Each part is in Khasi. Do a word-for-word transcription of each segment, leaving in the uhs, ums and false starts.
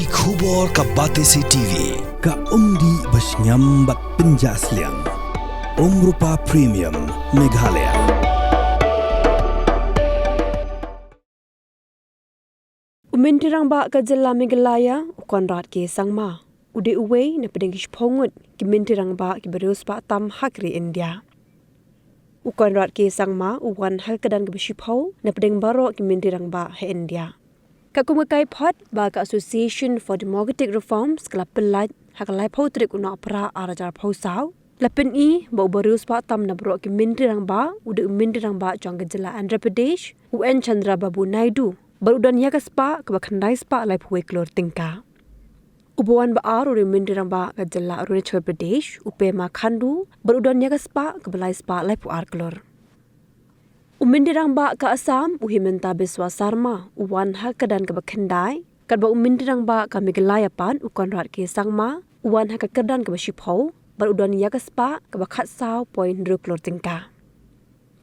Ki khubor ka Batesi T V, ka umdih bashngiam bad pynjah sliang. Umrupa Premium, Meghalaya. U Myntri Rangbah ka jylla Meghalaya, u Conrad K Sangma, u dei uwei na pdeng ki shiphew ngut ki Myntri Rangbah kiba riewspah tam ha ka ri India. U Conrad K Sangma u wan ha ka kyrdan kaba shiphew na pdeng baroh ki Myntri Rangbah ha India. Ka kum ka kaiphod ba ka Association for Democratic Reforms ka la pynlait ha ka laiphew tarik u Nohprah arhajar arphew saw, la pyni ba u bariewspah tam na baroh ki Myntri Rangbah u dei u Myntri Rangbah jong ka jylla Andhra Pradesh, u N Chandrababu Naidu, bad u don ïa ka spah kaba khyndai spah laiphew wei klur tyngka. Uba wan ba ar u dei u Myntri Rangbah ka jylla Arunachal Pradesh, u Pema Khandu, bad u don ïa ka spah kaba lai spah laiphew ar klur. U Myntri Rangbah ka Assam, u Himanta Biswa Sarma, u wan ha ka kyrdan kaba khyndai, katba u Myntri Rangbah ka Meghalaya pat, u Conrad K Sangma, u wan ha ka kyrdan kaba shiphew, bad u don ïa ka spah kaba khatsaw point hynriew klur tyngka.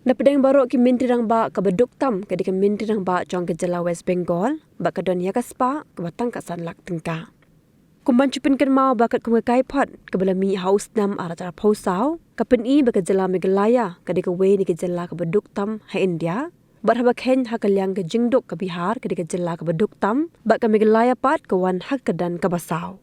Na pdeng baroh ki Myntri Rangbah, kaba duk tam ka dei ka Myntri Rangbah jong ka jylla West Bengal, bad ka don ïa ka spah kaba tang khatsan lak tyngka. Kum ban shu pynkynmaw ba katkum ka kaiphod kaba la mih ha u snem arhajar arphew saw, ka pyni ba ka jylla Meghalaya ka dei kawei na ki jylla kaba duk tam ha India, bad haba kheiñ ha ka liang ka jingduk, ka Bihar ka dei ka jylla kaba duk tam, bad ka Meghalaya pat ka wan ha ka kyrdan kaba saw.